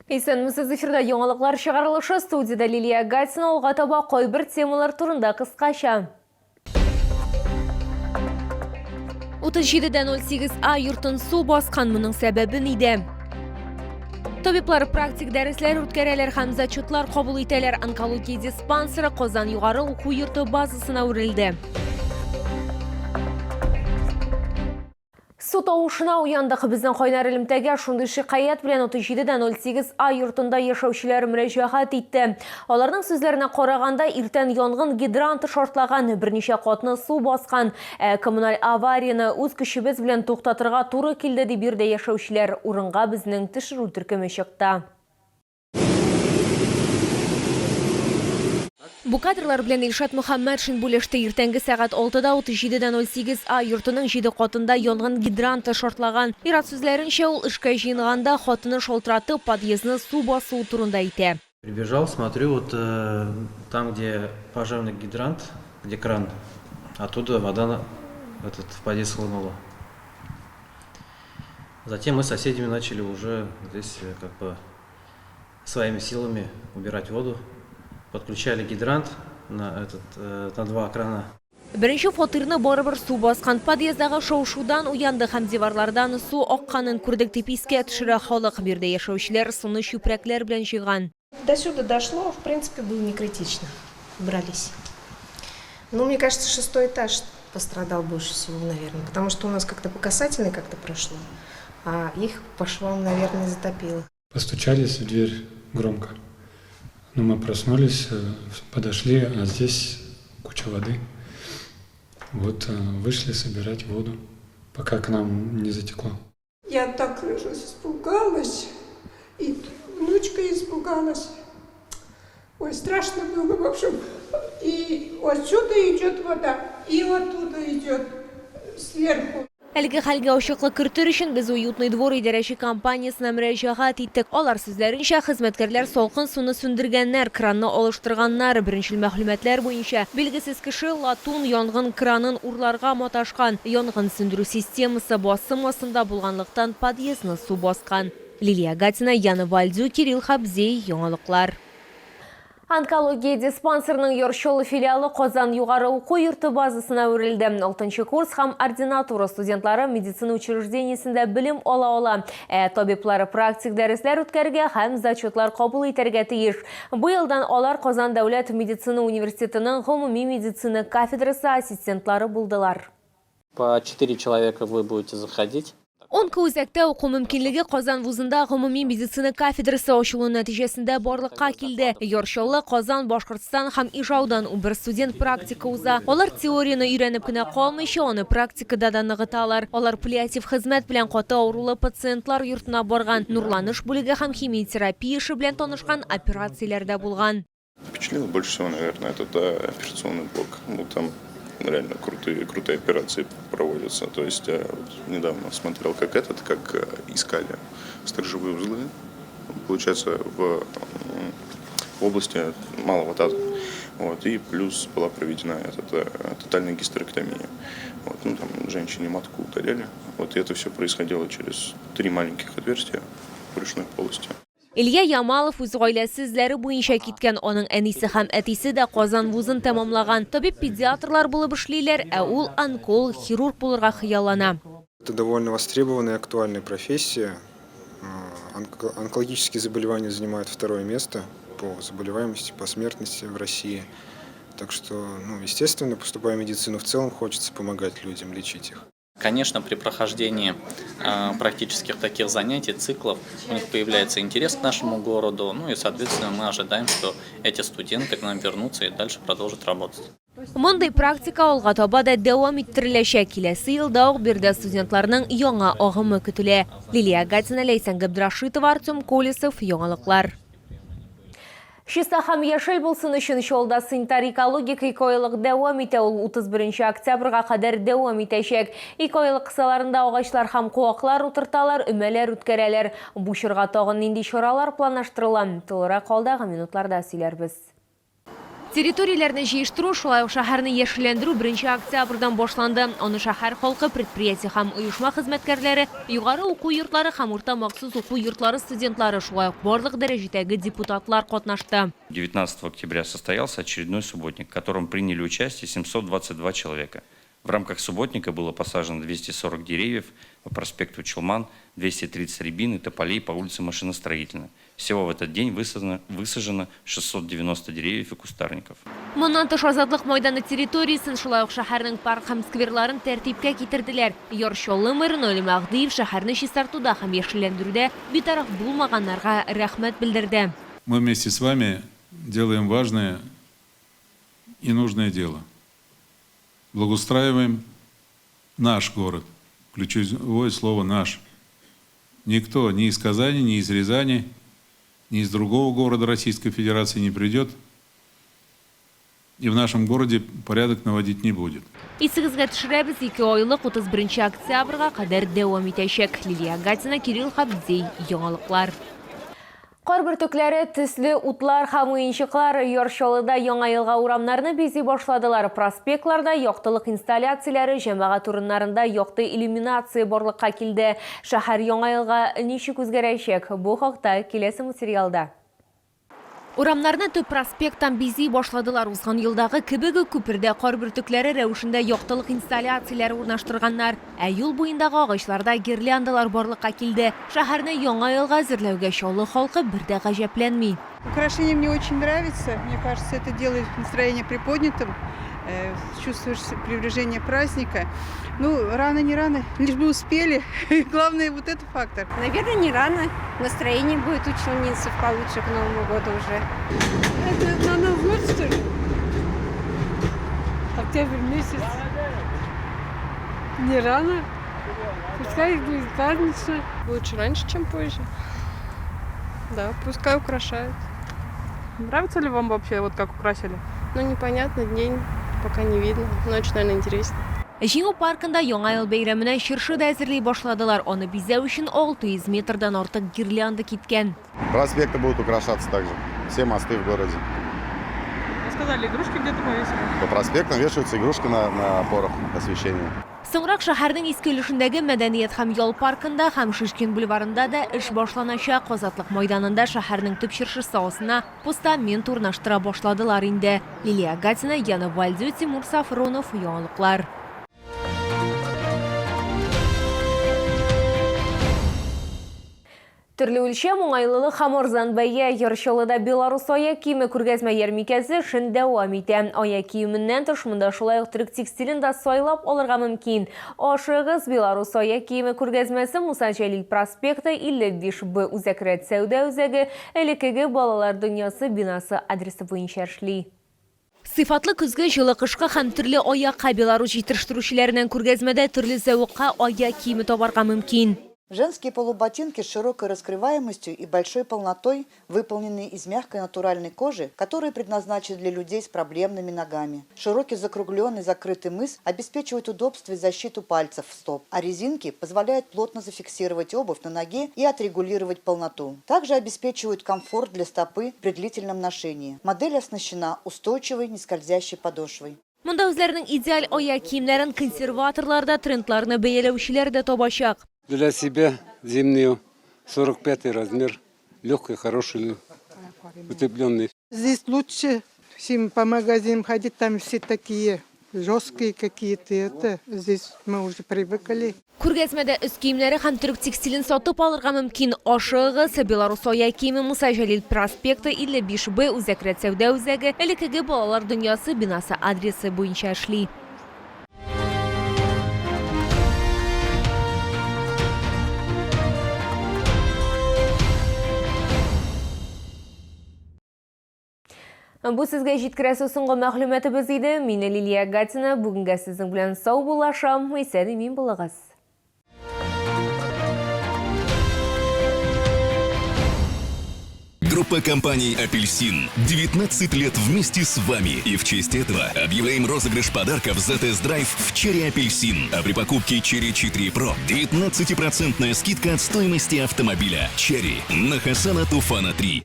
Исәнмесез, эфирда яңалыклар чыгарылышы, студиядә Лилия Гатина. Алга таба кайбер темалар турында кыскача. 37,08 А йортын су баскан, моның сәбәбе нидә? Табиблар практик дәресләр үткәрәләр һәм зачетлар кабул итәләр. Онкология диспансеры Казан югары уку йорты базасына үрелде. Су тавышына уяндык. Безнең кайнар элемтәгә шундый шикаять белән 37,08 А йортында яшәүчеләр мөрәҗәгать итте. Аларның сүзләренә караганда, иртән янгын гидранты шартлаган, берничә катны су баскан. Ә коммуналь аварияне үз көчебез белән туктатырга туры килде, ди биредә яшәүчеләр. Урынга безнең төшерү төркеме чыкты. Бу кадрлар белән Илшат Мөхәммәтшин бүлеште. Иртәнге сәгать алтыда 37,08 А йортының җиде катында янгын гидранты шартлаган. Ир-ат сүзләренчә, ул эшкә җыенганда хатыны шалтыратып, подъездны су басуы турында әйтә. Прибежал, смотрю, вот там, где пожарный гидрант, где кран, оттуда вода этот, в подъезд хлынула. Затем мы с соседями начали уже здесь как бы своими силами убирать воду. Подключали гидрант на, этот, на два крана. Беренче фатирны барыбер су баскан. Подъезддагы шау-шудан уяндык һәм диварлардан су акканын күрдек, дип искә төшерә халык. Биредә яшәүчеләр суны чүпрәкләр белән җыйган. До сюда дошло, в принципе, было не критично. Брались. Ну, мне кажется, шестой этаж пострадал больше всего, наверное, потому что у нас как-то по касательной как-то прошло, а их по швам, наверное, затопило. Постучались в дверь громко. Ну, мы проснулись, подошли, а здесь куча воды. Вот вышли собирать воду, пока к нам не затекло. Я так испугалась, и внучка испугалась. Ой, страшно было, в общем. И отсюда идет вода, и оттуда идет сверху. Әлеге хәлгә ачыклык кертер өчен без Уютный двор идарәче компаниясенә мөрәҗәгать иттек. Алар сүзләренчә, хезмәткәрләр салкын суны сүндергәннәр, кранны алыштырганнар. Беренчел мәгълүматлар буенча, билгесез кеше латун янгын кранын урларга маташкан. Янгын сүндерү системасы басым астында булганлыктан подъездны су баскан. Лилия Гатина, Яна Вальдю, Кирилл Хабзей, Яңалыклар. Онкология диспансерының Яр Чаллы филиалы Казан югары уку йорты базасына әверелде. Алтынчы курс һәм ординатура студентлары медицина учреждениесендә белем ала ала. Ә табиблар практик дәресләр үткәрергә һәм зачетлар кабул итәргә тиеш. Быелдан алар Казан дәүләт медицина университетының гомуми медицина кафедрасы ассистентлары булдылар. По четыре человека вы будете заходить. Онкоүзәктә уку мөмкинлеге Казан вузында гомуми медицина кафедрасы ачылу нәтиҗәсендә барлыкка килде. Яр Чаллы, Казан, Башкортстан һәм Ижаудан унбер студент практика уза. Алар теорияне өйрәнеп кенә калмыйча, аны практикада да ныгыталар. Алар паллиатив хезмәт белән каты авырулы пациентлар йортына барган, нурланыш бүлеге һәм химиотерапия эше белән танышкан, операцияләрдә булган. Впечатлило больше всего, наверное, это да, операционный блок. Ну, там реально крутые, крутые операции проводятся. То есть я вот недавно смотрел, как этот, как э, искали сторожевые узлы, получается, в, в области малого таза. Вот, и плюс была проведена этот, э, тотальная гистерэктомия. Вот, ну, там женщине матку удаляли. Вот, и это все происходило через три маленьких отверстия в брюшной полости. Илья Ямалов үз гаиләсе эзләре буенча киткән. Аның әнисе һәм әтисе дә Казан вузын тәмамлаган. Табиб-педиатрлар булып эшлиләр, ә ул онколог, хирург булырга хыяллана. Это довольно востребованная и актуальная профессия. Онкологические заболевания занимают второе место по заболеваемости, по смертности в России. Так что, ну, естественно, поступая в медицину в целом, хочется помогать людям, лечить их. Конечно, при прохождении э, практических таких занятий, циклов, у них появляется интерес к нашему городу, ну и, соответственно, мы ожидаем, что эти студенты к нам вернутся и дальше продолжат работать. Мондый практика алга таба да дәвам иттереләчәк. Киләсе елда ук биредә студентларның яңа агымы көтелә. Лилия Гатина, Ләйсән Габдрашитова, Артем Колесов, Яңалыклар. Чиста һәм яшел булсын өчен Чаллыда санитар-экологик икеайлык дәвам итә. Ул 31 октябрьгә кадәр дәвам итәчәк. Икеайлык кысаларында агачлар һәм куаклар утырталар, өмәләр үткәрәләр. Бу чорга тагын нинди чаралар планлаштырыла? Тулырак алдагы минутларда сөйләрбез. Территорияләрне җыештыру, шулай ук шәһәрне яшелләндерү 1 октябрьдән башланды. Аны шәһәр халкы, предприятие һәм оешма хезмәткәрләре, югары уку йортлары һәм урта махсус уку йортлары студентлары, шулай ук барлык дәрәҗәдәге депутатлар катнашты. 19 октября состоялся очередной субботник, в котором приняли участие 722 человека. В рамках субботника было посажено 240 деревьев по проспекту Чулман, 230 рябин и тополей по улице Машиностроительная. Всего в этот день высажено 690 деревьев и кустарников. Моннан тыш Азатлык майданы территориясен, шулай ук шәһәрнең парк һәм скверларын тәртипкә китерделәр. Яр Чаллы мэры Наил Мәһдиев шәһәрне чистартуда һәм яшелләндерүдә битараф булмаганнарга рәхмәт белдерде. Мы вместе с вами делаем важное и нужное дело. Благоустраиваем наш город. Ключевое слово «наш». Никто ни из Казани, ни из Рязани, ни из другого города Российской Федерации не придет и в нашем городе порядок наводить не будет. Исегезгә төшерәбез, икеайлык 31 октябрьгә кадәр дәвам итәчәк. Лилия Гатина, Кирилл Хабдей, Яңалыклар. Кар бөртекләре, төсле утлар һәм уенчыклар Яр Чаллыда Яңа елга урамнарны бизи башладылар. Проспектларда яктылык инсталляцияләре, җәмәгать урыннарында якты иллюминация барлыкка килде. Шәһәр Яңа елга ничек үзгәрәчәк? Бу хакта киләсе материалда. Урамнарны төп проспекттан бизи башладылар. Узган елдагы кебек үк күпердә кар бөртекләре рәвешендә яктылык инсталляцияләре урнаштырганнар. Ә юл буендагы агачларда гирляндалар барлыкка килде. Шәһәрне Яңа елга әзерләүгә Чаллы халкы бер дә гаҗәпләнми. Украшение мне очень нравится. Мне кажется, это делает настроение приподнятым. Чувствуешь приближение праздника. Ну, рано, не рано, лишь бы успели. Главное, вот это фактор. Наверное, не рано. Настроение будет у челнинцев получше к Новому году уже. Это на Новый год, что ли? Октябрь месяц. Не рано. Пускай будет празднично. Лучше раньше, чем позже. Да, пускай украшают. Нравится ли вам вообще, вот как украсили? Ну, непонятно, день пока не видно. Ночь, наверное, интереснее. Җиңү паркында Яңа ел бәйрәменә чыршы да әзерли башладылар. Аны бизәү өчен 600 метрдан артык гирлянда киткән. Проспекты будут украшаться также. Все мосты в городе. Вы сказали, игрушки где-то повесили? По проспектам вешаются игрушки на опорах освещения. Соңрак шәһәрнең иске өлешендәге мәдәният һәм ял паркында һәм Шишкин бульварында да эш башланачак. Азатлык майданында шәһәрнең төп чыршысы астына постамент урнаштыра башладылар инде. Лилия Гатина, Яна Вальдю, Тимур Сафронов, Яңалыклар. Төрле үлчәм, уңайлылык һәм арзан бәя. Яр Чаллыда Беларус аяк киеме күргәзмә ярминкәсе эшен дәвам итә. Аяк киеменнән тыш монда шулай ук төрек текстилен дә сайлап алырга мөмкин. Ашыгыз, Беларус аяк киеме күргәзмәсе Муса Җәлил проспекты 55 Б Үзәк рәт сәүдә үзәге, элеккеге Балалар дөньясы бинасы адресы буенча эшли. Сыйфатлы көзге, җылы кышкы һәм төрле аякка Беларус җитештерүчеләреннән күргәзмәдә төрле зәвыкка аяк киеме табарга мөмкин. Женские полуботинки с широкой раскрываемостью и большой полнотой, выполненные из мягкой натуральной кожи, которые предназначены для людей с проблемными ногами. Широкий закругленный закрытый мыс обеспечивает удобство и защиту пальцев стоп, а резинки позволяют плотно зафиксировать обувь на ноге и отрегулировать полноту. Также обеспечивают комфорт для стопы при длительном ношении. Модель оснащена устойчивой нескользящей подошвой. Монда үзләренең идеаль аяк киемнәрен консерваторлар да, трендларны бәяләүчеләр дә табачак. Для себя зимнюю 45 размер, легкий, хороший, утепленный. Здесь лучше, чем по магазинам ходить, там все такие жесткие какие-то. Это здесь мы уже привыкли. Күргәзмәдә өс киемнәре һәм төрек текстилен сатып алырга мөмкин. Ашыгыз, Беларус аяк киеме Муса Җәлил проспекты 55 Б Үзәк рәт сәүдә үзәге, элеккеге Балалар дөньясы бинасы адресы буенча эшли. Бу сезгә җиткерәсе соңгы мәгълүматыбыз иде. Мин Лилия Гатина бүгенгә сезнең белән саубуллашам. Исән-имин булыгыз. Группа компаний «Апельсин» 19 лет вместе с вами. И в честь этого объявляем розыгрыш подарков за тест-драйв в «Черри Апельсин». А при покупке «Черри 4 Pro» 19% скидка от стоимости автомобиля «Черри» на Хасана Туфана 3.